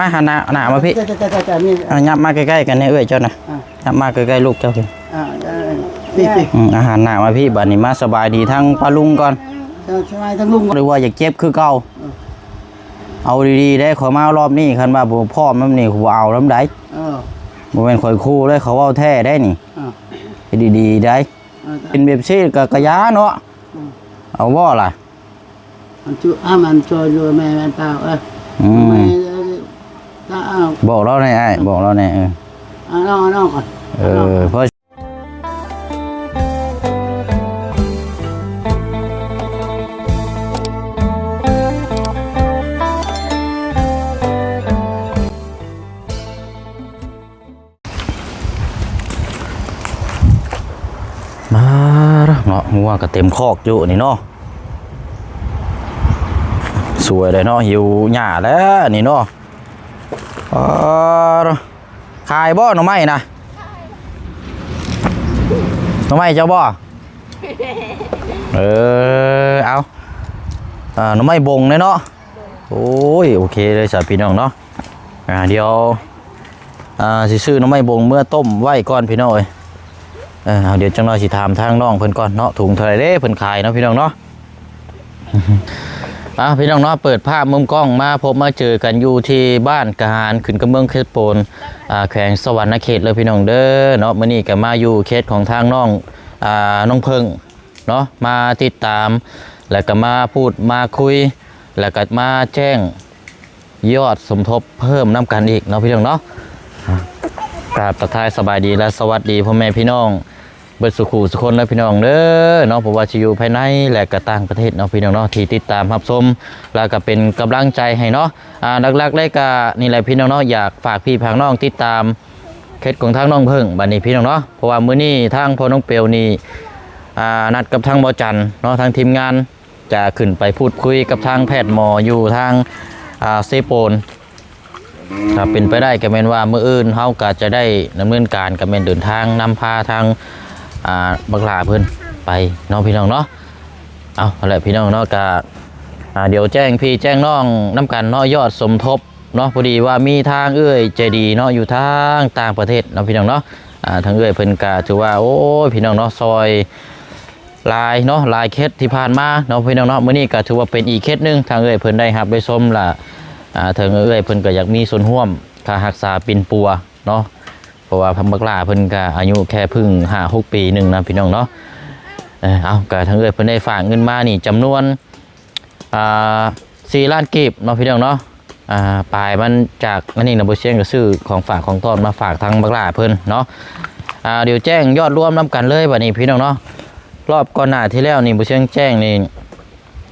ມາ ຫັນໜ້າ ໜ້າມາພີ້ ຈ້ະ ຈ້ະ ຈ້ະ ນີ້ ອ່ະ ຫຍັບມາໃກ້ໆກັນແດ່ເອື້ອຍເຈົ້ານະ ອ່ະ ຫຍັບມາໃກ້ໆລູກເຈົ້າພີ້ ອ່ະ ເອີ ພີ້ ພີ້ ອືມ ອ່ະ ຫັນໜ້າມາພີ້ ບາດນີ້ມາສະບາຍດີທາງປ້າລຸງກ່ອນ ສະບາຍທາງລຸງ ຫຼືວ່າຢາກເຈັບຄືເກົ່າ ເອີ ເອົາດີໆເດ້ ຂ້ອຍມາຮອບນີ້ ຄັນວ່າບໍ່ພ້ອມນຳນີ້ ຂ້ອຍບໍ່ເອົານຳໃດ ເອີ ບໍ່ແມ່ນຂ້ອຍຂູ່ເດ້ ເຂົາເວົ້າແທ້ໄດ໋ນີ້ ເອີ ເຮັດດີໆໄດ໋ ເອີ ເປັນແບບຊີ້ກໍ ກະຢ່າເນາະ ເອີ ເອົາບໍ່ລະ? ມັນຈຸ ອ່າ ມັນຊ່ອຍຢູ່ແມ່ ແມ່ນເປາ ເອີ ອືມ ແມ່ ເອີ ຖ້າເອົາ ບອກລາວແດ່ອ້າຍ ບອກລາວແດ່ ເອີ ເອົາ ເອົາ ເອົາກ່ອນ ເອີ ເອົາກ່ອນ ເພາະ ມາເນາະ ງົວກໍເຕັມຄອກຢູ່ນີ້ເນາະ ສວຍເລີຍເນາະ ຫິວຫຍ້າແລ້ວນີ້ເນາະ ເອີ ຂາຍບໍ່ໜໍ່ໄມ້ນະ ໜໍ່ໄມ້ເຈົ້າບໍ່? ເອີ ເອົາ ເອີ ໜໍ່ໄມ້ບົງເດ້ເນາະ ໂອ້ຍ ໂອເຄເລີຍຊະພີ່ນ້ອງເນາະ ອ່າ ດຽວ ອ່າ ຊິຊື້ໜໍ່ໄມ້ບົງເມືອຕົ້ມໄວ້ກ່ອນພີ່ນ້ອງເອີຍ ເອີ ເອົາ ດຽວຈັກໜ່ອຍຊິຖາມທາງນ້ອງເພິ່ນກ່ອນເນາະ ຖົງເທົ່າໃດເດ້ເພິ່ນຂາຍເນາະພີ່ນ້ອງເນາະ ອ່າ ພີ່ນ້ອງເນາະ ເປີດພາບມຸມກ້ອງມາພົບມາເຈີກັນຢູ່ທີ່ບ້ານກະຫານ ຂຶ້ນກັບເມືອງເຊໂປນ ອ່າ ແຂວງສະຫວັນນະເຂດເລີຍພີ່ນ້ອງເດີເນາະ ມື້ນີ້ກໍມາຢູ່ເຂດຂອງທາງນ້ອງ ອ່າ ນ້ອງເພິ່ງ ເນາະ ມາຕິດຕາມ ແລ້ວກໍມາພູດມາຄຸຍ ແລ້ວກໍມາແຈ້ງຍອດສົມທົບເພີ່ມນຳກັນອີກເນາະພີ່ນ້ອງເນາະ ອ່າ ກາບທັກທາຍສະບາຍດີ ແລະ ສະຫວັດດີພໍ່ແມ່ພີ່ນ້ອງເບິດສູ່ຄູ່ສູ່ຄົນເດີພີ່ນ້ອງເດີເນາະ ບໍ່ວ່າຊິຢູ່ພາຍໃນ ແລະ ກໍຕ່າງປະເທດເນາະພີ່ນ້ອງເນາະ ທີ່ຕິດຕາມຮັບຊົມ ແລ້ວກໍເປັນກຳລັງໃຈໃຫ້ເນາະ ອ່າ ຫຼັກໆເລີຍກໍນີ້ແຫຼະພີ່ນ້ອງເນາະ ຢາກຝາກພີ່ຝາກນ້ອງຕິດຕາມ ເຂດຂອງທາງນ້ອງເພິ່ງ ບັດນີ້ພີ່ນ້ອງເນາະ ເພາະວ່າມື້ນີ້ທາງພໍ່ນ້ອງເປວນີ້ ອ່າ ນັດກັບທາງບໍ່ຈັນເນາະ ທາງທີມງານຈະຂຶ້ນໄປພູດຄຸຍກັບທາງແພດໝໍຢູ່ທາງ ອ່າ ເຊໂປນ ຖ້າເປັນໄປໄດ້ກໍແມ່ນວ່າມື້ອື່ນເຮົາກໍຈະໄດ້ດຳເນີນການ ກໍແມ່ນເດີນທາງນຳພາທາງ ອ່າ ບັກຫຼ້າເພິ່ນໄປເນາະພີ່ນ້ອງເນາະ ເອົາ ຫັ້ນແຫຼະພີ່ນ້ອງເນາະ ກໍ ອ່າ ດຽວແຈ້ງພີ່ແຈ້ງນ້ອງນຳກັນເນາະ ຍອດສົມທົບ ເນາະ ພໍດີວ່າມີທາງເອື້ອຍໃຈດີເນາະ ຢູ່ທາງຕ່າງປະເທດເນາະພີ່ນ້ອງເນາະ ອ່າ ທາງເອື້ອຍເພິ່ນກະຖືວ່າ ໂອ້ຍ ພີ່ນ້ອງເນາະ ຊ່ອຍຫຼາຍເນາະ ຫຼາຍເຂດທີ່ຜ່ານມາເນາະພີ່ນ້ອງເນາະ ມື້ນີ້ກະຖືວ່າເປັນອີກເຂດໜຶ່ງ ທາງເອື້ອຍເພິ່ນໄດ້ຮັບໄດ້ຊົມລະ ອ່າ ທາງເອື້ອຍເພິ່ນກະຢາກມີສ່ວນຮ່ວມຄ່າຮັກສາປິ່ນປົວເນາະ ເພາະວ່າທາງບັກຫຼ້າເພິ່ນກະອາຍຸແຄ່ເພິ່ງຫ້າຫົກປີໜຶ່ງນະພີ່ນ້ອງເນາະ ເອີ ເອົາ ກະທາງເອື້ອຍເພິ່ນໄດ້ຝາກເງິນມານີ້ຈຳນວນ ອ່າ ສີ່ລ້ານກີບເນາະພີ່ນ້ອງເນາະ ອ່າ ປາຍມັນຈາກອັນນີ້ນະ ບໍ່ຊຽງກໍຊື້ຂອງຝາກຂອງຕ້ອນມາຝາກທາງບັກຫຼ້າເພິ່ນເນາະ ອ່າ ດຽວແຈ້ງຍອດລວມນຳກັນເລີຍບັດນີ້ພີ່ນ້ອງເນາະ ຮອບກ່ອນໜ້າທີ່ແລ້ວນີ້ບໍ່ຊຽງແຈ້ງນີ້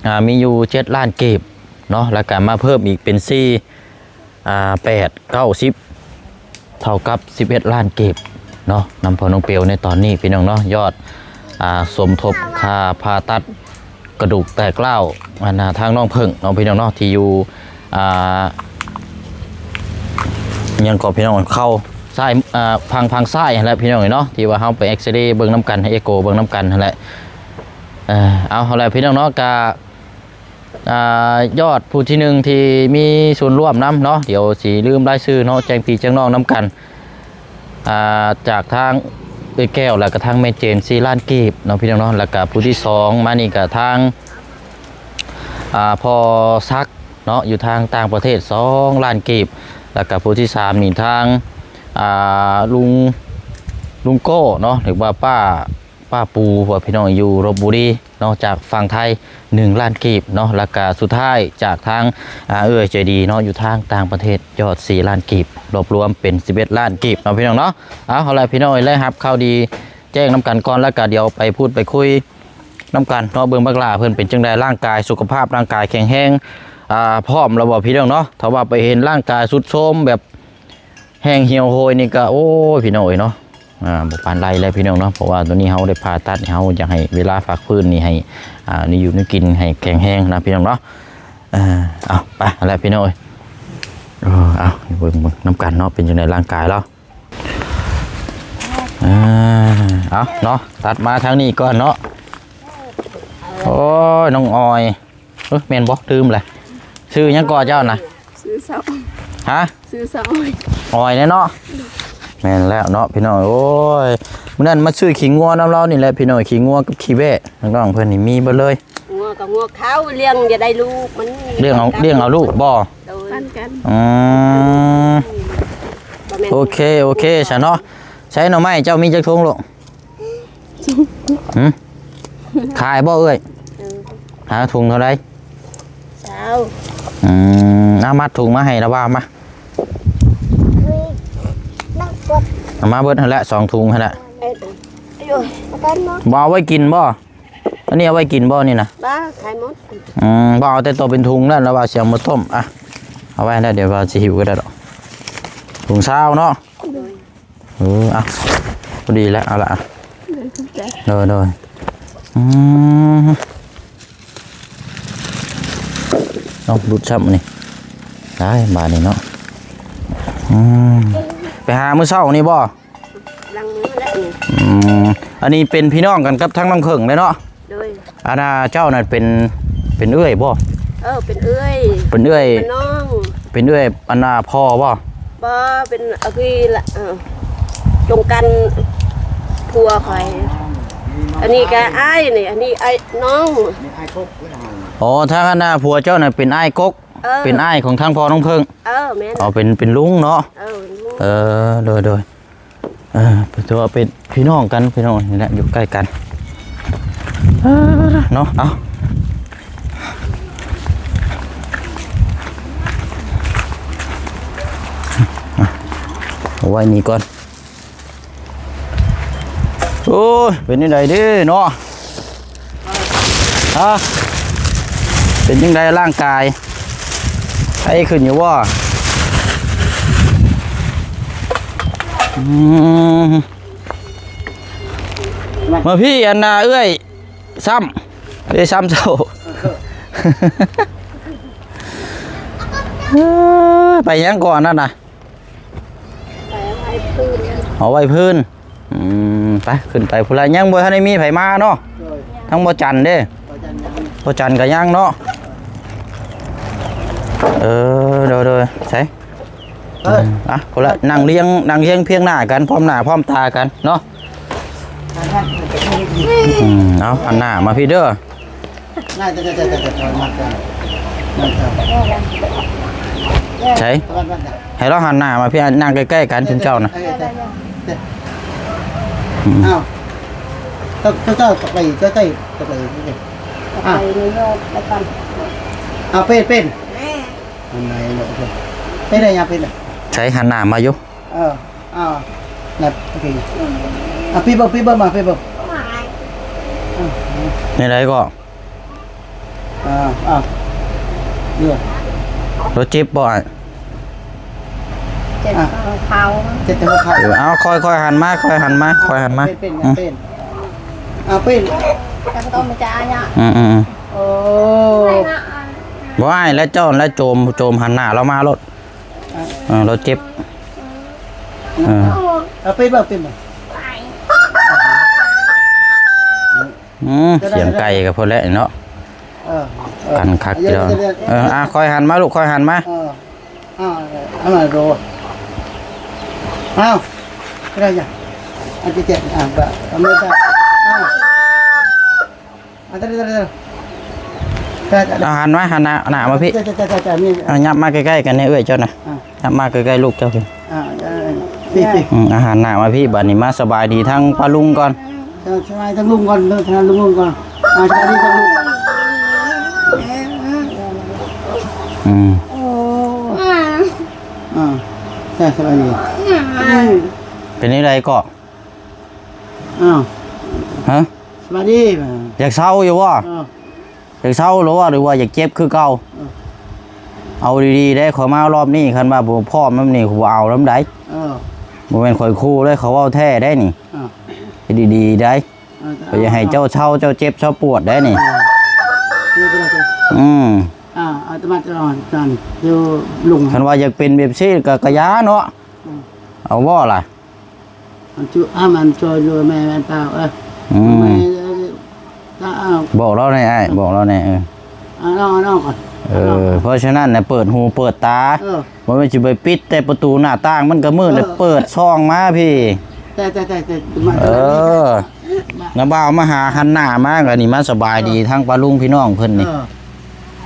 ອ່າ ມີຢູ່ເຈັດລ້ານກີບເນາະ ແລ້ວກໍມາເພີ່ມອີກເປັນສີ່ ອ່າ ແປດ ເກົ້າ ສິບ ເທົ່າກັບສິບເອັດລ້ານກີບເນາະ ນຳພໍ່ນ້ອງເປວໃນຕອນນີ້ພີ່ນ້ອງເນາະ ຍອດ ອ່າ ສົມທົບຄ່າຜ່າຕັດກະດູກແຕກຮ້າວ ອັນນ່າ ທາງນ້ອງເພິ່ງເນາະພີ່ນ້ອງເນາະ ທີ່ຢູ່ ອ່າ ຫຍັງເກາະພີ່ນ້ອງ ເຂົ່າຊ້າຍ ອ່າ ຝັ່ງ ຝັ່ງຊ້າຍຫັ້ນແຫຼະພີ່ນ້ອງເນາະ ທີ່ວ່າເຮົາໄປເອັກຊະເຣເບິ່ງນຳກັນ ເອໂກເບິ່ງນຳກັນຫັ້ນແຫຼະ ເອີ ເອົາ ຫັ້ນແຫຼະພີ່ນ້ອງເນາະ ກະ ອ່າ ຍອດຜູ້ທີໜຶ່ງທີ່ມີສ່ວນຮ່ວມນຳເນາະ ດຽວຊິລືມລາຍຊື່ເນາະ ແຈ້ງພີ່ແຈ້ງນ້ອງນຳກັນ ອ່າ ຈາກທາງເອື້ອຍແກ້ວ ແລ້ວກໍທາງແມ່ເຈນ ສີ່ລ້ານກີບເນາະພີ່ນ້ອງເນາະ ແລ້ວກໍຜູ້ທີສອງມານີ້ກໍທາງ ອ່າ ພໍ່ສັກເນາະ ຢູ່ທາງຕ່າງປະເທດ ສອງລ້ານກີບ ແລ້ວກໍຜູ້ທີສາມນີ້ທາງ ອ່າ ລຸງ ລຸງໂກ້ເນາະ ຫຼືວ່າປ້າ ປ້າປູ ວ່າພີ່ນ້ອງຢູ່ລົບບຸຣີເນາະ ຈາກຝັ່ງໄທ ໜຶ່ງລ້ານກີບເນາະ ແລ້ວກະສຸດທ້າຍຈາກທາງ ອ່າ ເອື້ອຍໃຈດີເນາະ ຢູ່ທາງຕ່າງປະເທດ ຍອດສີ່ລ້ານກີບ ລວບລວມເປັນສິບເອັດລ້ານກີບເນາະພີ່ນ້ອງເນາະ ເອົາ ເອົາລະພີ່ນ້ອງເອີຍ ໄດ້ຮັບຂ່າວດີແຈ້ງນຳກັນກ່ອນ ແລ້ວກະດຽວໄປພູດໄປຄຸຍນຳກັນເນາະ ເບິ່ງບັກຫຼ້າເພິ່ນເປັນຈັ່ງໃດ ຮ່າງກາຍສຸຂະພາບ ຮ່າງກາຍແຂງແຮງ ອ່າ ພ້ອມແລ້ວບໍ່ພີ່ນ້ອງເນາະ ຖ້າວ່າໄປເຫັນຮ່າງກາຍຊຸດໂຊມແບບ ແຮງຫ່ຽວໂຫຍນີ້ກໍ ໂອ້ຍ ພີ່ນ້ອງເອີຍເນາະ ອ່າ ບໍ່ປານໃດແລ້ວພີ່ນ້ອງເນາະ ເພາະວ່າໂຕນີ້ເຮົາໄດ້ຜ່າຕັດ ເຮົາຢາກໃຫ້ເວລາພັກຟື້ນນີ້ໃຫ້ ອ່າ ໄດ້ຢູ່ໄດ້ກິນໃຫ້ແຂງແຮງນະພີ່ນ້ອງເນາະ ເອີ ເອົາ ໄປຫັ້ນແຫຼະພີ່ນ້ອງເອີຍ ເອີ ເອົາ ເບິ່ງ ເບິ່ງນຳກັນເນາະ ເປັນຈັ່ງໃດຮ່າງກາຍລາວ ເອີ ເອົາເນາະ ຕັດມາທາງນີ້ກ່ອນເນາະ ໂອ້ຍ ນ້ອງອອຍ ເອີ ແມ່ນບໍ່? ລືມແຫຼະ ຊື່ຫຍັງກໍເຈົ້ານະ? ຊື່ສາວ ຮະ? ຊື້ສາວອ້ອຍ ອ້ອຍແນ່ເນາະ. ແມ່ນແລ້ວເນາະພີ່ນ້ອງ. ໂອ້ຍ ມື້ນັ້ນມາຊື້ຂີ້ງົວນຳລາວນີ້ແຫຼະພີ່ນ້ອງ, ຂີ້ງົວກັບຂີ້ແບ້ ນ້ອງໆເພິ່ນນີ້ມີເບິດເລີຍ. ງົວກັບງົວຂາວ ລ້ຽງຈະໄດ້ລູກມັນ ລ້ຽງເອົາ ລ້ຽງເອົາລູກບໍ່? ໂດຍ ປັນກັນ. ອືມ ບໍ່ແມ່ນ ໂອເຄ ໂອເຄຊະເນາະ. ໃຊ້ໜໍ່ໄມ້ເຈົ້າມີຈັກຖົງລູກ? ຫື? ຂາຍບໍ່ເອື້ອຍ? ເອີ ຫາຖົງເທົ່າໃດ? ຊາວ. ອືມ ເອົາມັດຖົງມາໃຫ້ລະວ່າມາ. ເອົາມາເບິດຫັ້ນແຫຼະ ສອງຖົງຫັ້ນແຫຼະ. ເອີ ບໍ່ເອົາໄວ້ກິນບໍ່? ອັນນີ້ເອົາໄວ້ກິນບໍ່ນີ້ນະ? ບໍ່ ຂາຍໝົດ. ອືມ ບໍ່ ເອົາແຕ່ໂຕເປັນຖົງນັ້ນລະວ່າຊິເອົາມາຕົ້ມ. ອ່ະ ເອົາໄວ້ຫັ້ນແຫຼະ ດຽວວ່າຊິຫິວກໍໄດ້ດອກ. ຖົງຊາວເນາະ. ໂດຍ. ເອີ ເອົາ ພໍດີແລ້ວ ເອົາລະ. ໂດຍ ຂອບໃຈ. ໂດຍ ໂດຍ. ອືມ ເອົາ ຫຼຸດຊ້ຳນີ້ ໄດ້ບາດນີ້ເນາະ. ອືມ ໄປຫາມື້ເຊົ້ານີ້ບໍ່? ຫຼັງມື້ແລ້ວນີ້. ອືມ ອັນນີ້ເປັນພີ່ນ້ອງກັນກັບທາງນ້ອງເຜິ້ງເດ້ເນາະ? ໂດຍ. ອັນນ່າ ເຈົ້ານັ້ນເປັນ ເປັນເອື້ອຍບໍ່? ເອີ ເປັນເອື້ອຍ. ເປັນເອື້ອຍ ເປັນນ້ອງ. ເປັນເອື້ອຍອັນນ່າພໍ່ບໍ່? ບໍ່ ເປັນ ເອີ ຄືລະ ເອີ ຕົງກັນຜົວຂ້ອຍ. ອັນນີ້ກະອ້າຍນີ້ ອັນນີ້ອ້າຍນ້ອງ. ອໍ ທາງອັນນ່າຜົວເຈົ້ານັ້ນເປັນອ້າຍກົກ. ເອີ ເປັນອ້າຍຂອງທາງພໍ່ນ້ອງເຜິ້ງ. ເອີ ແມ່ນ. ອໍ ເປັນ ເປັນລຸງເນາະ. ເອີ ເປັນລຸງ. ເອີ ໂດຍ ໂດຍ. ເອີ ຖືວ່າເປັນພີ່ນ້ອງກັນ ພີ່ນ້ອງນີ້ແຫຼະ ຢູ່ໃກ້ກັນ. ເອີ ເນາະ ເອົາ ເອົາໄວ້ນີ້ກ່ອນ. ໂອ້ຍ ເປັນຈັ່ງໃດເດ້ເນາະ? ຮະ ເປັນຈັ່ງໃດຮ່າງກາຍ? ໄຂ້ຂຶ້ນຢູ່ບໍ່? ອືມ ມາພີ້ ອັນນ່າເອື້ອຍຊ້ຳ ເອື້ອຍຊ້ຳເຈົ້າ. ເອີ ໄປຫຍັງກ່ອນນັ້ນນະ? ເອົາໄວ້ພື້ນ. ອືມ ໄປ ຂຶ້ນໄປພຸ້ນລະ. ຍັງບໍ່ທັນໄດ້ມີໃຜມາເນາະ. ໂດຍ. ທັງບໍ່ຈັນເດ້. ບໍ່ຈັນຍັງ ບໍ່ຈັນກໍຍັງເນາະ. ເອີ ໂດຍໆ ໃສ? ເອີ ອືມ ອ່ະ ພຸ້ນລະ ນັ່ງລຽງ ນັ່ງລຽງພຽງໜ້າກັນ ພ້ອມໜ້າພ້ອມຕາກັນເນາະ. ອືມ ເອົາ ຫັນໜ້າມາພີ້ເດີ. ໃສ? ໃຫ້ລາວຫັນໜ້າມາພີ້ ນັ່ງໃກ້ໆກັນ ຊຸມເຈົ້ານະ. ອືມ ເອົາ ເຈົ້າ ເຈົ້າ ເຈົ້າໄປ ເຈົ້າໄປ ເຈົ້າໄປ ເຈົ້າໄປ ເອົາ ເປັນ ເປັນ ເປັນໄດ້ຍັງ ເປັນໄດ້. ໃສ? ຫັນໜ້າມາຢູ່. ເອີ ອ່າ ນັດ ໂອເຄ ອ່າ ປີເບິ່ງ ປີເບິ່ງມາ ປີເບິ່ງ ແນວໃດກໍ ອ່າ ອ່າ ເອີ ລາວເຈັບບໍ່ອ້າຍ? ເຈັບ ອ່າ ຫົວເຂົ່າ ເຈັບແຕ່ຫົວເຂົ່າ. ເອີ ເອົາ ຄ່ອຍໆຫັນມາ ຄ່ອຍຫັນມາ ຄ່ອຍຫັນມາ. ເປັນ ເປັນ ອືມ ເປັນ ອ່າ ເປັນ ອືມ ອືມ ໂອ້ ບໍ່ອ້າຍ ແລະເຈົ້າ ແລະໂຈມ ໂຈມຫັນໜ້າລາວມາໂລດ. ອ່າ ເອີ ລາວເຈັບ ເອີ ເອົາ ເປັນບໍ່ ເປັນບໍ່? ອືມ ສຽງໄກ່ກໍພໍແລ້ວເນາະ. ເອີ ເອີ ກັນຄັກຢູ່ແລ້ວ. ເອີ ອ່າ ຄ່ອຍຫັນມາລູກ ຄ່ອຍຫັນມາ. ເອີ ອ່າ ເອົາມາໂລດ. ເອົາ ເປັນຫຍັງ? ອັນທີ່ເຈັບ ອ່າ ບໍ່ ເອົາມາ ອ່າ ອ່າ ຫັນມາ ຫັນໜ້າ ໜ້າມາພີ້. ອ່າ ຫຍັບມາໃກ້ໆກັນແດ່ເອື້ອຍເຈົ້ານະ. ອ່າ ຫຍັບມາໃກ້ໆລູກເຈົ້າພີ້. ອ່າ ເອີ ພີ້ ພີ້ ອືມ ອ່າ ຫັນໜ້າມາພີ້. ບາດນີ້ມາສະບາຍດີທາງປ້າລຸງກ່ອນ. ເອີ ສະບາຍທາງລຸງກ່ອນ ເດີ ທາງລຸງກ່ອນ. ອ່າ ສະບາຍດີທາງລຸງ. ອືມ ໂອ້ ອ່າ ສະບາຍດີ. ເປັນຈັ່ງໃດກໍ? ອ້າວ ຮະ? ສະບາຍດີ. ຢາກເຊົາຢູ່ບໍ່? ເອີ ຢາກເຊົາຫຼືວ່າ ຫຼືວ່າຢາກເຈັບຄືເກົ່າ? ເອີ ເອົາດີໆເດ້ ຂ້ອຍມາຮອບນີ້ ຄັນວ່າບໍ່ພ້ອມນຳນີ້ ຂ້ອຍບໍ່ເອົານຳໃດ. ເອີ ບໍ່ແມ່ນຂ້ອຍຂູ່ເດ້ ຂ້ອຍເວົ້າແທ້ໄດ໋ນີ້. ເອີ ເຮັດດີໆໄດ໋. ເອີ ຂ້ອຍຢາກໃຫ້ເຈົ້າເຊົາ ເຈົ້າເຈັບເຊົາປວດໄດ໋ນີ້. ເອີ ອືມ ອ່າ ອາດຕະມາຈະນອນກັນຢູ່ລຸງ. ຄັນວ່າຢາກເປັນແບບຊີ້ກໍ ກໍຢ່າເນາະ. ອືມ ເອົາບໍ່ລະ? ອັນຈຸ ອາ ມັນຊ່ອຍເຫຼືອແມ່ແມ່ນເຕົ້າ ເອີ ອືມ ແມ່ ເອີ ຕາ ເອົາ ບອກລາວແດ່ອ້າຍ ບອກລາວແດ່. ເອີ ເອົານ້ອງ ເອົານ້ອງກ່ອນ ເອີ ເອົານ້ອງ ເພາະສະນັ້ນນະ ເປີດຫູເປີດຕາ ເອີ ບໍ່ແມ່ນຊິໄປປິດແຕ່ປະຕູໜ້າຕ່າງ ມັນກໍມືດ ເອີ ເປີດສ່ອງມາພີ້ ແຕ່ ແຕ່ ແຕ່ ແຕ່ ມາ ເອີ ມາ ນ້າບ່າວມາຫາ ຫັນໜ້າມາ ກໍນີ້ມາສະບາຍດີ ເອີ ທັງປ້າລຸງພີ່ນ້ອງເພິ່ນນີ້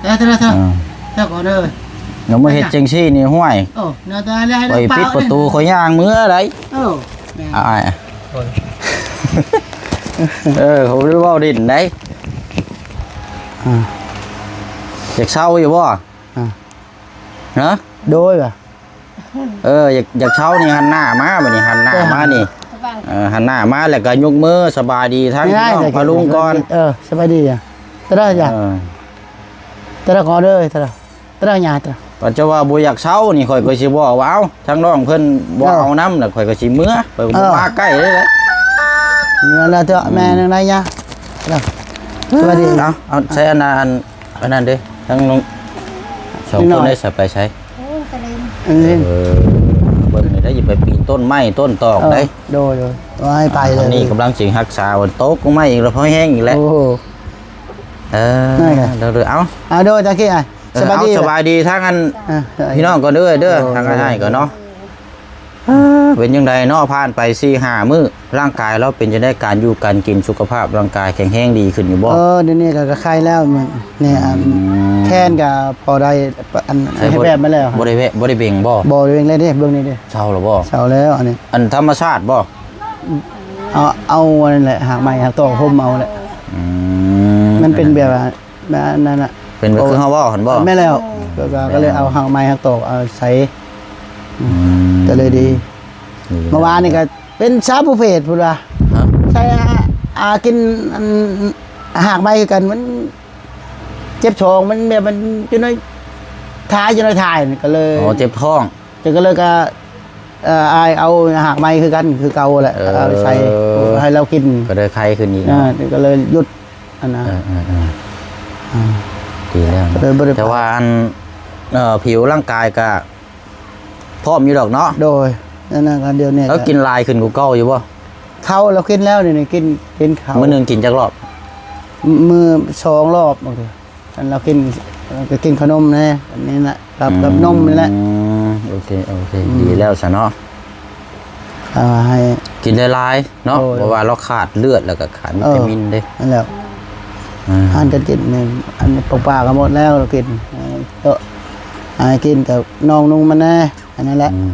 ເອີ ແຕ່ ແຕ່ ແຕ່ ເອີ ແຕ່ກ່ອນເດີ ຍັງບໍ່ເຮັດຈັ່ງຊີ້ນີ້ ຫ້ວຍ ໂອ້ ໜ້າຕາແລ້ວ ຂ້ອຍປິດປະຕູ ເອົາ ຂ້ອຍຍ່າງເມືອໄດ໋ ເອີ ແມ່ນ ອ້າຍ ໂອ້ຍ ເອີ ເຂົາບໍ່ໄດ້ເວົ້າຫຼິ້ນໄດ໋ ອ່າ ຢາກເຊົາຢູ່ບໍ່? ອ່າ ຮະ? ໂດຍວ່າ ເອີ ຢາກ ຢາກເຊົານີ້ ຫັນໜ້າມາ ບັດນີ້ຫັນໜ້າມານີ້ ເອີ ຫັນໜ້າມາ ແລ້ວກໍຍົກມືສະບາຍດີທັງ ນີ້ໄດ້ ພີ່ນ້ອງປ້າລຸງກ່ອນ ເອີ ສະບາຍດີ ຕະລະ ເອີ ຕະລະ ຂໍເດີ ຕະລະ ຕະລະ ຍາ ຕະລະ ບັດເຈົ້າວ່າບໍ່ຢາກເຊົານີ້ ຂ້ອຍກໍຊິບອກວ່າ ເອົ້າ ທາງນ້ອງເພິ່ນບໍ່ ເອີ ເອົານຳ ແລ້ວຂ້ອຍກໍຊິເມືອ ຂ້ອຍກໍບໍ່ ເອີ ມາໃກ້ເລີຍ ເອີ ນັ້ນລະເຖາະ ອືມ ແມ່ນໄດຍາ ສະບາຍດີ ເອົາ ເອົາ ໃສ່ອັນນັ້ນ ອັນນັ້ນເດ້ ທັງນ້ອງສອງຄົນໄດ້ສະໄປໃສ? ໂອ້ ໄປຫຼິ້ນ ເອີ ເອີ ເບິ່ງນີ້ໄດ້ ຢ່າໄປປີນຕົ້ນໄມ້ຕົ້ນຕອກ ເອີ ໄດ້ ໂດຍ ໂດຍ ບໍ່ໃຫ້ໄປເລີຍ ອັນນີ້ກຳລັງຊິຮັກສາ ມັນຕົກລົງມາອີກແລ້ວ ພໍແຮງອີກແລ້ວ ໂອ້ ເອີ ນັ້ນແຫຼະ ໂດຍ ໂດຍ ເອົາ ອ່າ ໂດຍ ຕາເກ ອ່ະ ເອີ ສະບາຍດີ ເອົາ ສະບາຍດີ ທາງອັນ ອ່ະ ພີ່ນ້ອງກ່ອນເດີ ເດີ ໂດຍ ທາງອ້າຍໆກ່ອນເນາະ ເອີ ເປັນຈັ່ງໃດເນາະ ຜ່ານໄປສີ່ຫ້າມື້ ຮ່າງກາຍລາວເປັນຈັ່ງໃດ? ການຢູ່ການກິນ ສຸຂະພາບຮ່າງກາຍແຂງແຮງດີຂຶ້ນຢູ່ບໍ່? ເອີ ດຽວນີ້ກໍ ກໍໄຄແລ້ວ ນີ້ ອືມ ອັນ ແຂນກໍພໍໄດ້ ອັນ ໃຊ້ ໃຫ້ແບບມາແລ້ວ ບໍ່ໄດ້ແວະ ບໍ່ໄດ້ເບັ່ງບໍ່? ບໍ່ໄດ້ເບັ່ງເລີຍເດ້ ເບິ່ງນີ້ເດ້ ເຊົາແລ້ວບໍ່? ເຊົາແລ້ວ ອັນນີ້ ອັນທຳມະຊາດບໍ່? ເອົາ ເອົາອັນນັ້ນແຫຼະ ຮາກໄມ້ຮາກຕອກຫົ່ມເອົາແຫຼະ ອືມ ມັນເປັນແບບວ່າ ແມ່ນນັ້ນນະ ເປັນແບບຄືເຮົາເວົ້າຫັ້ນບໍ່? ແມ່ນແລ້ວ ອືມ ກໍ ກໍເລີຍເອົາຮາກໄມ້ຮາກຕອກເອົາໃສ່ ອືມ ກໍເລີຍດີ ດີ ມື້ວານນີ້ກໍເປັນຊາວຜູ້ເພດພຸ້ນວ່າ ຮະ? ໃສ່ ອາ ອາ ກິນອັນ ຮາກໄມ້ຄືກັນ ມັນເຈັບທ້ອງ ມັນແບບ ມັນຈົນໄດ້ຖ່າຍ ຈົນໄດ້ຖ່າຍ ກໍເລີຍ ອໍ ເຈັບທ້ອງ ກໍເລີຍ ກໍ ເອີ ອ້າຍເອົາຮາກໄມ້ຄືກັນ ຄືເກົ່າແຫຼະ ເອີ ເອົາໃສ່ໃຫ້ລາວກິນ ກໍໄດ້ໄຄຂຶ້ນອີກ ອ່າ ເນາະ ກໍເລີຍຢຸດ ອັນນະ ເອີ ເອີ ເອີ ອ່າ ດີແລ້ວເນາະ ກໍເລີຍບໍ່ໄດ້ໄປ ແຕ່ວ່າອັນ ເອີ ຜິວຮ່າງກາຍກະພ້ອມຢູ່ດອກເນາະ ໂດຍ ນັ້ນນະ ດຽວນີ້ ແລ້ວກິນຫຼາຍຂຶ້ນກວ່າເກົ່າຢູ່ບໍ່? ເຂົ້າລາວກິນແລ້ວ ດຽວນີ້ກິນ ກິນເຂົ້າ ມື້ໜຶ່ງກິນຈັກລອບ? ມື້ ສອງລອບ ອັນລາວກິນ ກໍກິນຂະໜົມແດ່ ອັນນີ້ນະ ກັບ ອືມ ກັບນົມນີ້ແຫຼະ ໂອເຄ ໂອເຄ ອືມ ດີແລ້ວຊະເນາະ ອ່າ ໃຫ້ກິນຫຼາຍໆເນາະ ໂດຍ ເພາະວ່າລາວຂາດເລືອດ ແລ້ວກໍຂາດ ເອີ ວິຕາມິນເດ້ ນັ້ນແຫຼະ ອ່າ ອາຫານການກິນນີ້ ອັນນີ້ປາກໍໝົດແລ້ວ ລາວກິນ ເອີ ໃຫ້ກິນກັບນ້ອງນຸ່ງມັນແດ່ ອັນນັ້ນແຫຼະ ອືມ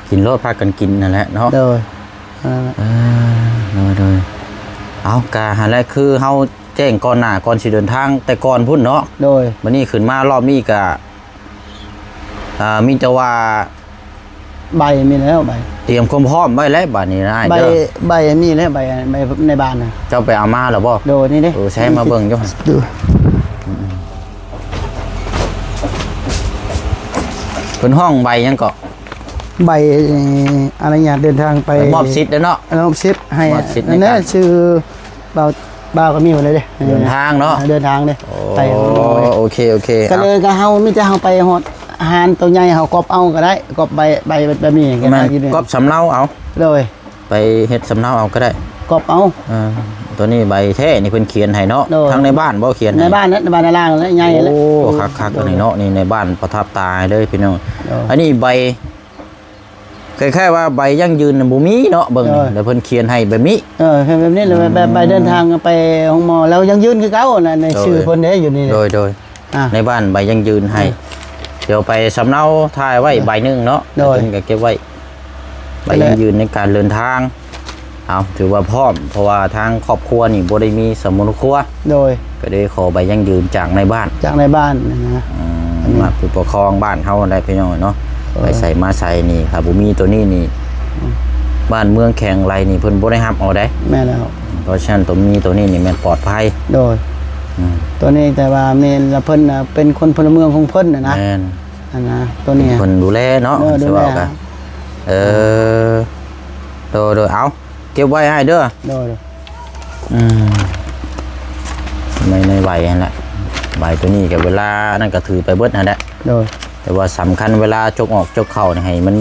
ກິນໂລດ ພາກັນກິນນັ້ນແຫຼະເນາະ ໂດຍ ເອີ ໂດຍ ໂດຍ ເອົາ ກະຫັ້ນແຫຼະ ຄືເຮົາ ແຈ້ງກ່ອນໜ້າ ກ່ອນຊິເດີນທາງແຕ່ກ່ອນພຸ້ນເນາະ ໂດຍ ບັດນີ້ຂຶ້ນມາລອບນີ້ກະ ອ່າ ມີແຕ່ວ່າ ໃບມີແລ້ວ ໃບ ຕຽມຄວາມພ້ອມໄວ້ແລ້ວ ບາດນີ້ນະອ້າຍ ໃບ ເດີ ໃບມີແລ້ວ ໃບ ໃບໃນບ້ານນະ ເຈົ້າໄປເອົາມາແລ້ວບໍ່? ໂດຍ ນີ້ເດ້ ເອີ ໃຊ້ມາເບິ່ງຢູ່ ເພິ່ນຮ້ອງໃບຫຍັງເກາະ? ໃບອະນຸຍາດເດີນທາງໄປ ມອບສິດເນາະ ມອບສິດໃຫ້ ມອບສິດໃນ ນັ້ນແຫຼະ ການ ຊື່ ບ່າວ ບ່າວກໍມີໝົດເລີຍເດ້ ເດີນທາງເນາະ ເດີນທາງເດ້ ໂອ້ ໄປ ໂອເຄ ໂອເຄ ກໍເລີຍ ເອົາ ກໍເຮົາມີແຕ່ເຮົາໄປຮອດຮ້ານໂຕໃຫຍ່ ເຮົາກັອບເອົາກໍໄດ້ ກັອບໃບ ໃບແບບນີ້ ແມ່ນ ກໍໄດ້ຢູ່ນີ້ ກັອບສຳເນົາເອົາ ໂດຍ ໄປເຮັດສຳເນົາເອົາກໍໄດ້ ກັອບເອົາ ເອີ ໂຕນີ້ໃບແທ້ນີ້ເພິ່ນຂຽນໃຫ້ເນາະ ໂດຍ ທາງໃນບ້ານບໍ່ຂຽນໃຫ້? ໃນບ້ານນະ ໃນບ້ານນາລ່າງແຫຼະ ໃຫຍ່ແຫຼະ ໂອ້ ຄັກໆ ໂດຍ ອັນນີ້ເນາະ ນີ້ໃນບ້ານປະທັບຕາເລີຍພີ່ນ້ອງ ໂດຍ ອັນນີ້ໃບ ຄ້າຍໆວ່າໃບຢັ້ງຢືນນະບໍ່ມີເນາະ ເບິ່ງນີ້ ໂດຍ ແລ້ວເພິ່ນຂຽນໃຫ້ແບບນີ້ ເອີ ແບບນີ້ແຫຼະ ອືມ ແບບໃບເດີນທາງໄປໂຮງໝໍ ແລ້ວຢັ້ງຢືນຄືເກົ່ານະ ໃນ ໂດຍ ຊື່ເພິ່ນເດ້ຢູ່ນີ້ ໂດຍ ໂດຍ ອ່າ ໃນບ້ານໃບຢັ້ງຢືນໃຫ້ ເອີ ດຽວໄປສຳເນົາຖ່າຍໄວ້ ເອີ ໃບໜຶ່ງເນາະ ໂດຍ ເພິ່ນກໍເກັບໄວ້ ໃບ ນັ້ນແຫຼະ ຢັ້ງຢືນໃນການເດີນທາງ ເອົາ ຖືວ່າພ້ອມ ເພາະວ່າທາງຄອບຄົວນີ້ບໍ່ໄດ້ມີສຳມະໂນຄົວ ໂດຍ ກໍໄດ້ຂໍໃບຢັ້ງຢືນຈາກນາຍບ້ານ ຈາກນາຍບ້ານນະ ອືມ ອັນນີ້ ມາຜູ້ປົກຄອງບ້ານເຮົາຫັ້ນແຫຼະພີ່ນ້ອງເນາະ ເອີ ໄປໃສມາໃສນີ້ ຖ້າບໍ່ມີໂຕນີ້ນີ້ ອືມ ບ້ານເມືອງແຂງໄລນີ້ເພິ່ນບໍ່ໄດ້ຮັບເອົາເດ້ ແມ່ນແລ້ວ ເພາະສະນັ້ນໂຕມີໂຕນີ້ນີ້ແມ່ນປອດໄພ ໂດຍ ອືມ ໂຕນີ້ແຕ່ວ່າແມ່ນລະເພິ່ນນະເປັນຄົນພົນລະເມືອງຂອງເພິ່ນນະ ແມ່ນ ອັນນະ ໂຕນີ້ເພິ່ນດູແລເນາະ ເອີ ເພິ່ນຊິເວົ້າກະ ດູແລ ເອີ ໂດຍໆ ເອົາ ເກັບໄວ້ອ້າຍເດີ ໂດຍ ອືມ ໃນ ໃນໃບຫັ້ນແຫຼະ ໃບໂຕນີ້ກໍເວລານັ້ນກໍຖືໄປເບິດຫັ້ນແຫຼະ ໂດຍ ແຕ່ວ່າສຳຄັນເວລາຈົກອອກຈົກເຂົ້ານີ້ໃຫ້ມັນ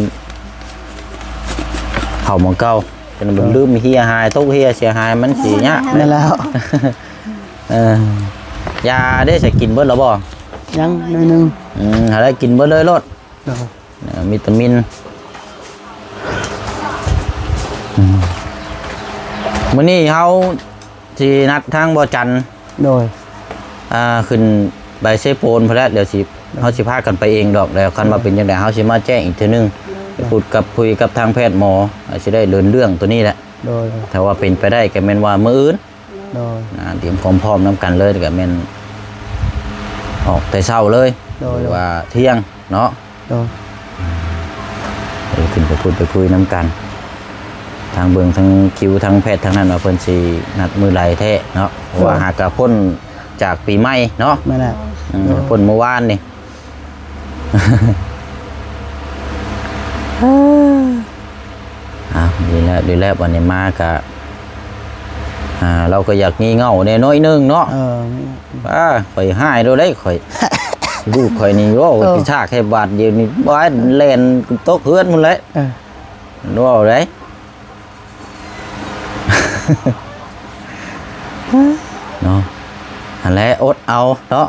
ເຂົ້າໝ່ອງເກົ່າ ຈົນມັນ ໂດຍ ລືມເຫຍຫາຍ ຕົກເຫຍເສຍຫາຍ ມັນຊິຍາກ ແມ່ນແລ້ວ ເອີ ຢາເດ້ ສະກິນເບິດແລ້ວບໍ່? ຍັງໜ້ອຍໜຶ່ງ. ອືມ ຫາໄດ້ກິນເບິດເລີຍໂລດ. ໂດຍ. ເອີ ວິຕາມິນ. ອືມ ມື້ນີ້ເຮົາຊິນັດທາງບໍ່ຈັນ ໂດຍ ອ່າ ຂຶ້ນໄປເຊໂປນພຸ້ນແຫຼະ. ດຽວຊິ ໂດຍ ເຮົາຊິພາກັນໄປເອງດອກ. ແລ້ວຄັນວ່າເປັນຈັ່ງໃດ ເຮົາຊິມາແຈ້ງອີກເທື່ອໜຶ່ງ. ໂດຍ. ໄປພູດກັບ ຄຸຍກັບທາງແພດໝໍ ອາດຊິໄດ້ເດີນເລື່ອງໂຕນີ້ແຫຼະ. ໂດຍ. ຖ້າວ່າເປັນໄປໄດ້ກໍແມ່ນວ່າມື້ອື່ນ ໂດຍ ອ່າ ຕຽມຄວາມພ້ອມນຳກັນເລີຍ ກໍແມ່ນອອກແຕ່ເຊົ້າເລີຍ ໂດຍ ຫຼືວ່າທ່ຽງເນາະ. ໂດຍ. ເອີ ຂຶ້ນໄປພຸ້ນໄປຄຸຍນຳກັນ ທາງເບິ່ງທາງຄິວທາງແພດທາງນັ້ນວ່າເພິ່ນຊິນັດມື້ໃດແທ້ເນາະ ເພາະວ່າ ໂດຍ ຫາກະພົ້ນຈາກປີໃໝ່ເນາະ. ແມ່ນແຫຼະ. ອືມ ໂດຍ. ພົ້ນມື້ວານນີ້. ອ້າວ ດີແລ້ວ ດີແລ້ວ ບັດນີ້ມາກະ ອ່າ ລາວກໍຢາກງີ່ເຫງົາແດ່ໜ້ອຍໜຶ່ງເນາະ. ເອີ ອ້າ ຂ້ອຍຮ້າຍໂລດເດ້ ຂ້ອຍ ລູກຂ້ອຍນີ້ ໂອ້ ເອີ ກະຊາກໃຫ້ບາດດຽວນີ້ ບາດແລ່ນຕົກເຮືອນພຸ້ນແຫຼະ. ເອີ ເວົ້າໄດເນາະ ຫັ້ນແຫຼະ ອົດເອົາເນາະ.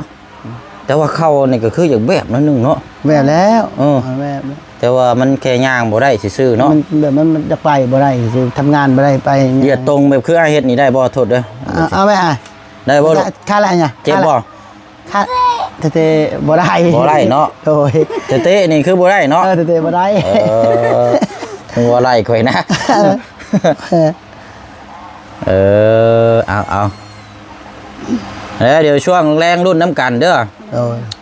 ແຕ່ວ່າເຂົ້ານີ້ກໍຄືຢາກແບບໜ້ອຍໜຶ່ງເນາະ. ແບບແລ້ວ ເອີ ແບບ ແຕ່ວ່າມັນແຄ່ຍ່າງບໍ່ໄດ້ຊື່ໆເນາະ. ມັນແບບ ມັນ ມັນຈະໄປບໍ່ໄດ້ຊື່ ທຳງານບໍ່ໄດ້ ໄປຢຽດຕົງແບບຄືອ້າຍເຮັດນີ້ໄດ້ບໍ່? ໂທດເດີ. ເອົາ ເອົາໄວ້ອ້າຍ ໄດ້ບໍ່ລູກ? ຄາລະຫຍັງ? ເຈັບບໍ່? ຄາ ເຕະໆບໍ່ໄດ້ ບໍ່ໄດ້ເນາະ. ໂດຍ. ເຕະໆນີ້ຄືບໍ່ໄດ້ເນາະ. ເອີ ເຕະໆບໍ່ໄດ້. ເອີ ຖືວ່າໄລ່ຂ້ອຍນະ. ເອີ ເອົາ ເອົາ ແລ້ວດຽວຊ່ວງແລງລຸ້ນນຳກັນເດີ. ໂດ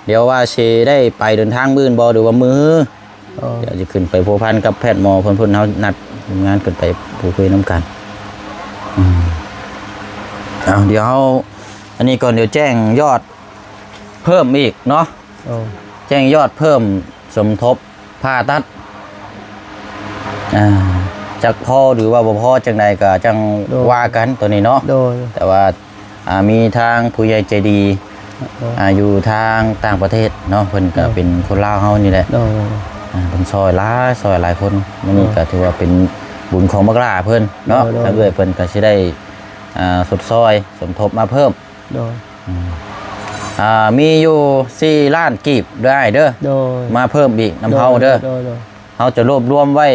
ຍ. ດຽວວ່າຊິໄດ້ໄປເດີນທາງມື້ອື່ນບໍ່ ຫຼືວ່າມື້ຮື. ໂດຍ. ດຽວຊິຂຶ້ນໄປພົວພັນກັບແພດໝໍເພິ່ນ ເພິ່ນ ເຮົານັດທີມງານຂຶ້ນໄປພູດຄຸຍນຳກັນ. ອືມ ເອົາ ດຽວເຮົາ ອັນນີ້ກ່ອນ ດຽວແຈ້ງຍອດເພີ່ມອີກເນາະ. ໂດຍ. ແຈ້ງຍອດເພີ່ມສົມທົບ ຜ່າຕັດ ອ່າ ຈັກພໍ ຫຼືວ່າບໍ່ພໍຈັ່ງໃດກໍຈັ່ງ ໂດຍ ວ່າກັນໂຕນີ້ເນາະ. ໂດຍ. ແຕ່ວ່າ ອ່າ ມີທາງຜູ້ໃຫຍ່ໃຈດີ ໂດຍ ອ່າ ຢູ່ທາງຕ່າງປະເທດເນາະ ເພິ່ນກໍ ໂດຍ ເປັນຄົນລາວເຮົານີ້ແຫຼະ. ໂດຍ. ອ່າ ເພິ່ນຊ່ອຍຫຼາຍ ຊ່ອຍຫຼາຍຄົນ. ມື້ນີ້ ໂດຍ ກໍຖືວ່າເປັນບຸນຂອງບັກຫຼ້າເພິ່ນເນາະ. ໂດຍ ໂດຍ. ທາງເອື້ອຍເພິ່ນກໍຊິໄດ້ ອ່າ ຊົດຊ່ອຍສົມທົບມາເພີ່ມ. ໂດຍ. ອືມ ອ່າ ມີຢູ່ສີ່ລ້ານກີບເດີອ້າຍເດີ. ໂດຍ. ມາເພີ່ມອີກນຳເຮົາເດີ. ໂດຍ ໂດຍ ໂດຍ. ເຮົາຈະລວບລວມໄວ້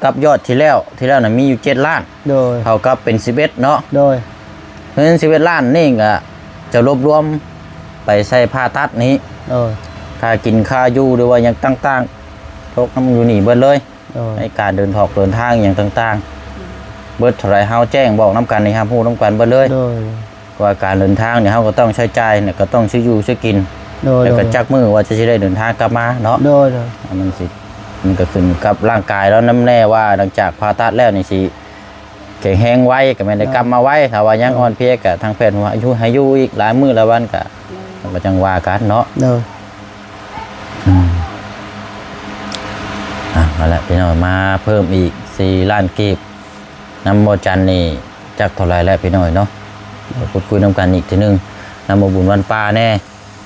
ກັບຍອດທີ່ແລ້ວ ທີ່ແລ້ວນະມີຢູ່ເຈັດລ້ານ. ໂດຍ. ເທົ່າກັບເປັນສິບເອັດເນາະ. ໂດຍ. ເງິນສິບເອັດລ້ານນີ້ກະຈະລວບລວມໄປໃສ່ຜ່າຕັດນີ້. ໂດຍ. ຄ່າກິນຄ່າຢູ່ ຫຼືວ່າຫຍັງຕ່າງໆ ຕົກນຳຢູ່ນີ້ເບິດເລີຍ. ໂດຍ. ໃນການເດີນທອກເດີນທາງຫຍັງຕ່າງໆ ເບິດເທົ່າໃດເຮົາແຈ້ງບອກນຳກັນໃຫ້ຮັບຮູ້ນຳກັນເບິດເລີຍ. ໂດຍ. ເພາະວ່າການເດີນທາງນີ້ເຮົາກໍຕ້ອງໃຊ້ຈ່າຍ ແລ້ວກໍຕ້ອງຊື້ຢູ່ຊື້ກິນ. ໂດຍ. ແລ້ວກໍ ໂດຍ ຈັກມື້ວ່າຈະຊິໄດ້ເດີນທາງກັບມາເນາະ. ໂດຍ ໂດຍ. ມັນຊິ ມັນກໍຂຶ້ນກັບຮ່າງກາຍລາວນຳແດ່ວ່າ ຫຼັງຈາກຜ່າຕັດແລ້ວນີ້ຊິແຂງແຮງໄວ ກໍແມ່ນໄດ້ ໂດຍ ກັບມາໄວ. ຖ້າວ່າຍັງ ໂດຍ ອ່ອນເພຍ ກໍທາງແພດວ່າຢູ່ ໃຫ້ຢູ່ອີກຫຼາຍມື້ຫຼາຍວັນ ກໍ ກໍຈັ່ງວ່າກັນເນາະ. ໂດຍ. ອືມ ອ່ະ ເອົາລະ ພີ່ນ້ອງ ມາເພີ່ມອີກສີ່ລ້ານກີບ ນຳບໍ່ຈັນນີ້ຈັກເທົ່າໃດແລ້ວພີ່ນ້ອງເນາະ. ໄປພູດຄຸຍນຳກັນອີກເທື່ອໜຶ່ງ ນຳບໍ່ບຸນວັນປ່າແດ່.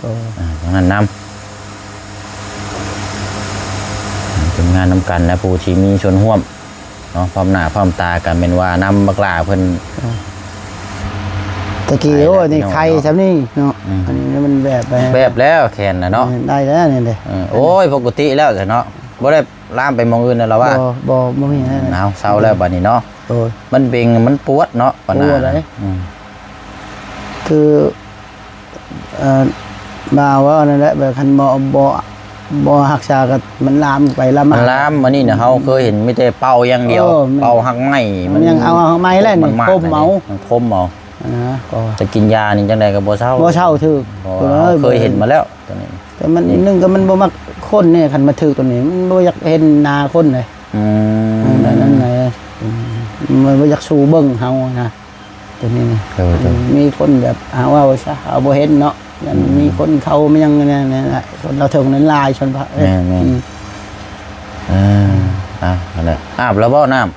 ໂອ້ ອ່າ ທາງນັ້ນນຳ ທຳງານນຳກັນນະ ຜູ້ທີ່ມີສ່ວນຮ່ວມເນາະ ພ້ອມໜ້າພ້ອມຕາກັນ ແມ່ນວ່ານຳບັກຫຼ້າເພິ່ນ. ໂອ້ ແຕ່ກີ້ ໂອ້ຍ ນີ້ໄຂ່ຊ່ຳນີ້ເນາະ. ອືມ ອັນນີ້ມັນແບບໄປ ແບບແລ້ວແຂນນະເນາະ. ເອີ ໄດ້ແລ້ວນີ້ເດ້. ເອີ ໂອ້ຍ ປົກກະຕິແລ້ວຊະເນາະ ບໍ່ໄດ້ ລາມໄປໝ່ອງອື່ນແລ້ວລະວ່າ. ບໍ່ ບໍ່ ບໍ່ມີແລ້ວ. ເອົາ ເຊົາແລ້ວບາດນີ້ເນາະ. ໂດຍ. ມັນເປັນ ມັນປວດເນາະ ປານນັ້ນ. ປວດເລີຍ. ອືມ ຄື ເອີ ມາເວົ້ານັ້ນແຫຼະ ແບບຄັນບໍ່ ບໍ່ ບໍ່ຮັກສາກໍມັນລາມໄປລາມມາ. ມັນລາມ. ອັນນີ້ນະ ເຮົາເຄີຍເຫັນມີແຕ່ເປົ່າຢ່າງດຽວ. ເອີ ແມ່ນ. ເປົ່າຮາກໄມ້. ມັນຍັງເອົາຮາກໄມ້ແຫຼະນີ້ ມັນ ມັນ ຄົມເອົາ ມັນຄົມເອົາ. ອ່າ ກໍ ຈະກິນຢານີ້ຈັ່ງໃດກໍບໍ່ເຊົາ ບໍ່ເຊົາຖືກ. ເພາະວ່າເຮົາເຄີຍເຫັນມາແລ້ວ ໂຕນີ້. ແຕ່ມັນ ນີ້ ໜຶ່ງກໍມັນບໍ່ມັກຄົນແດ່ ຄັນມາຖືກໂຕນີ້ ມັນບໍ່ຢາກເຫັນໜ້າຄົນເລີຍ. ອືມ ເອີ ນັ້ນ ນັ້ນແຫຼະ. ອືມ ມັນບໍ່ຢາກສູ່ເບິ່ງເຮົານະ ໂຕນີ້ນະ. ໂດຍ ໂດຍ. ອືມ ມີຄົນແບບຫາເວົ້າຊະ ເຮົາບໍ່ເຫັນເນາະ. ອືມ ມີຄົນເຂົາມາຫຍັງແນວນັ້ນແຫຼະ ຄົນລາວເຖິງນັ້ນຫຼາຍ ຊົນພະ. ແມ່ນໆ. ອືມ ເອີ ອ່າ ຫັ້ນແຫຼະ. ອາບແລ້ວບໍ່ນ້ຳ?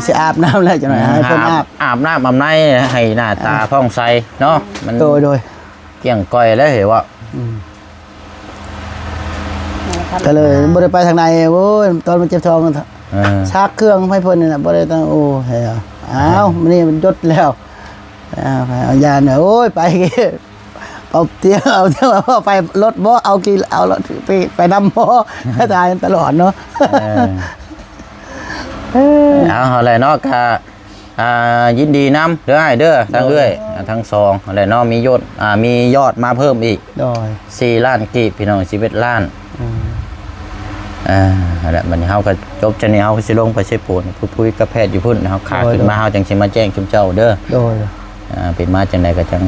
ຊິອາບນ້ຳແລ້ວ ຈັກໜ້ອຍໃຫ້ເພິ່ນອາບ ອາບນ້ຳອາບໃນ ໃຫ້ໜ້າຕາ ອ່າ ຜ່ອງໃສເນາະ. ມັນ ໂດຍ ໂດຍ. ກ້ຽງກ່ອຍແລ້ວເຫັນບໍ່? ອືມ ກໍເລີຍບໍ່ໄດ້ໄປທາງໃດ. ໂອ້ຍ ຕອນມັນເຈັບທ້ອງ ເອີ ຊັກເຄື່ອງໃຫ້ເພິ່ນນີ້ນະ ບໍ່ໄດ້ຕັ້ງ. ໂອ້ຍ ອ້າວ ມື້ນີ້ມັນຢຸດແລ້ວ. ອ້າວ ເອົາຢານ ໂອ້ຍ ໄປ ໄປ ເອົາຕຽວ ເອົາຕຽວ ເອົາໄປລົດບໍ່ ເອົາກີ ເອົາລົດໄປ ໄປນຳບໍ່ ຖ່າຍຕະຫຼອດເນາະ. ເອີ ເອີ ເອົາ ເອົາແຫຼະເນາະ ກະ ອ່າ ຍິນດີນຳເດີອ້າຍເດີ ທັງເອື້ອຍ ໂດຍ ອ່າ ທັງສອງຫັ້ນແຫຼະເນາະ ມີຍົດ ອ່າ ມີຍອດມາເພີ່ມອີກ ໂດຍ ສີ່ລ້ານກີບ ພີ່ນ້ອງ ສິບເອັດລ້ານ. ອືມ ອ່າ ຫັ້ນແຫຼະ ບັດນີ້ເຮົາກໍຈົບຈາກນີ້ ເຮົາກໍຊິລົງໄປເຊໂປນ ໄປຄຸຍກັບແພດຢູ່ພຸ້ນ ເຮົາຂາ ໂດຍ ຂຶ້ນມາ ໂດຍ ເຮົາຈັ່ງຊິມາແຈ້ງຊຸມເຈົ້າເດີ. ໂດຍ ອ່າ ເປັນມາຈັ່ງໃດກໍຈັ່ງ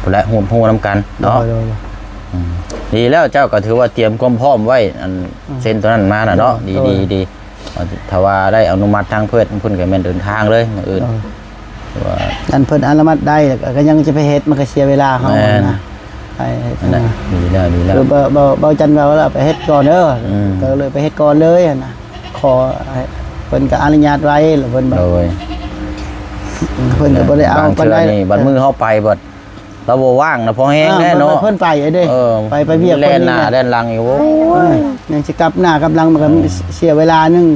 ພຸ້ນແຫຼະ ຮູ້ ຮູ້ນຳກັນເນາະ. ໂດຍ ໂດຍ ໂດຍ ອືມ ດີແລ້ວ ເຈົ້າກໍຖືວ່າຕຽມຄວາມພ້ອມໄວ້ ອັນ ອືມ ເຊັນຕົວນັ້ນມານະເນາະ. ໂດຍ ດີ ໂດຍ ດີ ດີ. ຖ້າວ່າໄດ້ອະນຸມັດທາງເພິ່ນ ເພິ່ນກໍແມ່ນເດີນທາງເລີຍມື້ອື່ນ. ໂດຍ ວ່າ ອັນເພິ່ນອະນຸມັດໄດ້ ແລ້ວກໍຍັງຈະໄປເຮັດ ມັນກໍເສຍເວລາເຮົາ ແມ່ນ ນະ ໄປເຮັດ ນັ້ນແຫຼະ ນະ ດີແລ້ວ ດີແລ້ວ ຄືເບົາ ເບົາ ເບົາຈັນວ່າ ເອົາໄປເຮັດກ່ອນເດີ ອືມ ກໍເລີຍໄປເຮັດກ່ອນເລີຍຫັ້ນນະ. ຂໍໃຫ້ເພິ່ນກໍອະນຸຍາດໄວ້ ແລ້ວເພິ່ນ ໂດຍ ເພິ່ນກໍບໍ່ໄດ້ເອົາປານໃດ. ບາງເທື່ອນີ້ບັດມື້ເຮົາໄປບັດ ລາວບໍ່ວ່າງນະ ພໍແຮງແດ່ເນາະ ເພິ່ນໄປເດ້ ເອີ ໄປ ໄປວຽກ ແລ່ນໜ້າແລ່ນຫຼັງຢູ່ ໂອ້ຍ ຍັງຊິກັບໜ້າກັບຫຼັງ ມັນກໍ ອືມ ເສຍເວລາໜຶ່ງ.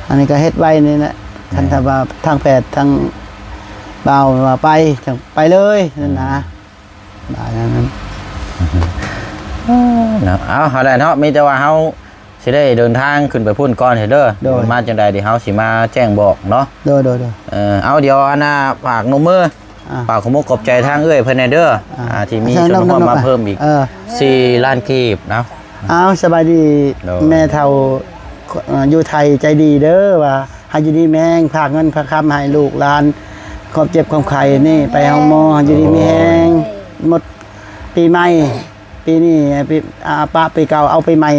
ອັນນີ້ກໍເຮັດໄວ້ນີ້ແຫຼະ ຄັນ ອືມ ຖ້າວ່າທາງແພດທາງບ່າວວ່າໄປ ຈັ່ງໄປເລີຍ ອືມ ນັ້ນນະ ບາດນັ້ນ ເນາະ. ເອົາ ເອົາແຫຼະເນາະ ມີແຕ່ວ່າເຮົາ ຊິໄດ້ເດີນທາງຂຶ້ນໄປພຸ້ນກ່ອນເດີ ໂດຍ ມາຈັ່ງໃດ ດຽວເຮົາຊິມາແຈ້ງບອກເນາະ. ໂດຍ ໂດຍ ໂດຍ ເອີ ເອົາ ດຽວອັນນ່າ ຝາກນົບມື ອ່າ ຝາກຂອບອົກຂອບໃຈທາງເອື້ອຍເພິ່ນແດ່ເດີ ອ່າ ອ່າ ທີ່ມີສ່ວນຮ່ວມມາເພີ່ມອີກ ເອີ ສີ່ລ້ານກີບເນາະ. ອ້າວ ສະບາຍດີ ໂດຍ ແມ່ເຖົ້າ ເອີ ຢູ່ໄທໃຈດີເດີ ວ່າໃຫ້ຢູ່ດີມີແຮງ ຝາກເງິນຝາກຄຳໃຫ້ລູກຫຼານ ຄວາມເຈັບຄວາມໄຂ້ນີ້ ໄປໂຮງໝໍ ໃຫ້ຢູ່ດີມີແຮງ ໂອ້ຍ ໝົດປີໃໝ່ ປີນີ້ ປີ ອາ ປະປີເກົ່າ ເອົາປີໃໝ່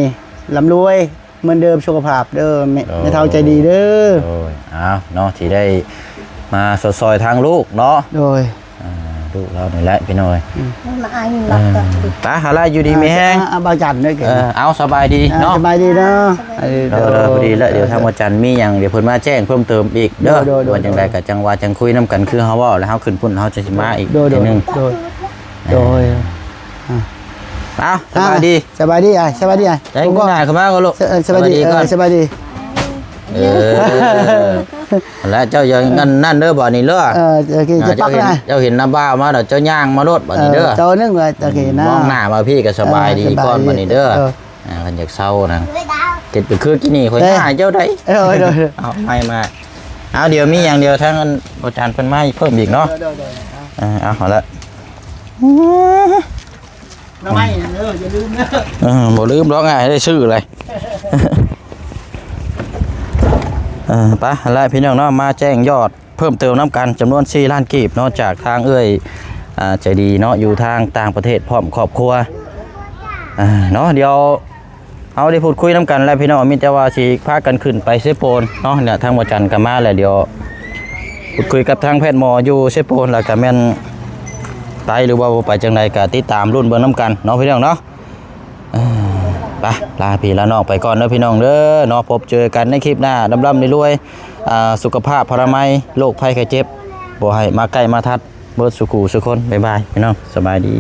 ລ່ຳລວຍ ເໝືອນເດີມສຸຂະພາບເດີ ແມ່ ໂດຍ ແມ່ເຖົ້າໃຈດີເດີ. ໂດຍ ເອົາເນາະ ທີ່ໄດ້ມາຊົດຊ່ອຍທາງລູກເນາະ. ໂດຍ ອ່າ ລູກລາວນີ້ແຫຼະພີ່ນ້ອງເອີຍ ອືມ ມາອາຍ ເອີ ໄປຫາລາຍຢູ່ດີມີແຮງ ອ່າ ບ່າວຈັນເດີ. ເອີ ເອົາ ສະບາຍດີເນາະ ອ່າ ສະບາຍດີເນາະ. ເອີ ເອີ ພໍດີແລ້ວ ດຽວທາງບ່າວຈັນມີຫຍັງ ດຽວເພິ່ນມາແຈ້ງເພີ່ມເຕີມອີກເດີ. ໂດຍ ໂດຍ ໂດຍ ວ່າຈັ່ງໃດກໍຈັ່ງວ່າຈັ່ງຄຸຍນຳກັນ ຄືເຮົາເວົ້າແລ້ວ ເຮົາຂຶ້ນພຸ້ນ ເຮົາຈະຊິມາອີກ ໂດຍ ເທື່ອໜຶ່ງ. ໂດຍ ໂດຍ ອ່າ ເອົາ ສະບາຍດີ ອ່າ ສະບາຍດີອ້າຍ ສະບາຍດີອ້າຍ. ໃຈງາຍຂຶ້ນມາກໍລູກ ສະ ເອີ ສະບາຍດີ ສະບາຍດີ ເອີ ສະບາຍດີ. ເອີ ແລ້ວເຈົ້າຢ່ານັ້ນ ນັ້ນເດີ ບາດນີ້ເດີ. ເອີ ໂອເຄ ອ່າ ຈະປັກ ເຈົ້າເຫັນ ນະ ເຈົ້າເຫັນນ້າບ່າວມາແລ້ວ ເຈົ້າຍ່າງມາໂລດ ບາດນີ້ເດີ. ເອີ ເຈົ້າໜຶ່ງວ່າ ໂອເຄນະ ມອງໜ້າມາພີ່ກໍສະບາຍດີກ່ອນ ເອີ ສະບາຍດີ ບາດນີ້ເດີ. ເອີ ອ່າ ຄັນຢາກເຊົານະ ເຮັດໄປຄືກີ້ນີ້ ຂ້ອຍຫາເຈົ້າໄດ໋. ເອີ ໂດຍ ເອົາ ໃໝ່ມາ ເອົາ ດຽວມີຫຍັງ ດຽວທາງອັນ ອາຈານເພິ່ນມາເພີ່ມອີກເນາະ. ໂດຍ ໂດຍ ໂດຍ ອ່າ ເອົາ ເອົາລະ ໜໍ່ໄມ້ເດີ ຢ່າລືມເດີ. ເອີ ບໍ່ລືມດອກ ໃຫ້ໄດ້ຊື້ເລີຍ. ເອີ ໄປ ຫັ້ນແຫຼະພີ່ນ້ອງເນາະ ມາແຈ້ງຍອດເພີ່ມເຕີມນຳກັນ ຈຳນວນສີ່ລ້ານກີບເນາະ ຈາກທາງເອື້ອຍ ອ່າ ໃຈດີເນາະ ຢູ່ທາງຕ່າງປະເທດ ພ້ອມຄອບຄົວ ອ່າ ເນາະ. ດຽວ ເຮົາໄດ້ພູດຄຸຍນຳກັນແລ້ວພີ່ນ້ອງ ມີແຕ່ວ່າຊິພາກັນຂຶ້ນໄປເຊໂປນເນາະ. ແລ້ວທາງບ່າວຈັນກໍມາແລ້ວ ດຽວພູດຄຸຍກັບທາງແພດໝໍຢູ່ເຊໂປນ ແລ້ວກໍແມ່ນໄປ ຫຼືວ່າບໍ່ໄປຈັ່ງໃດ ກໍຕິດຕາມລຸ້ນເບິ່ງນຳກັນເນາະພີ່ນ້ອງເນາະ. ເອີ ໄປ ລາພີ່ລານ້ອງໄປກ່ອນເດີພີ່ນ້ອງເດີເນາະ. ພົບເຈີກັນໃນຄລິບໜ້າ ລ່ຳໆລວຍໆ ອ່າ ສຸຂະພາບພະລາໄມ ໂລກໄພໄຂ້ເຈັບ ບໍ່ໃຫ້ມາໃກ້ມາທັດ ເບິດສູ່ຄູ່ສູ່ຄົນ. ບາຍບາຍພີ່ນ້ອງ ສະບາຍດີ.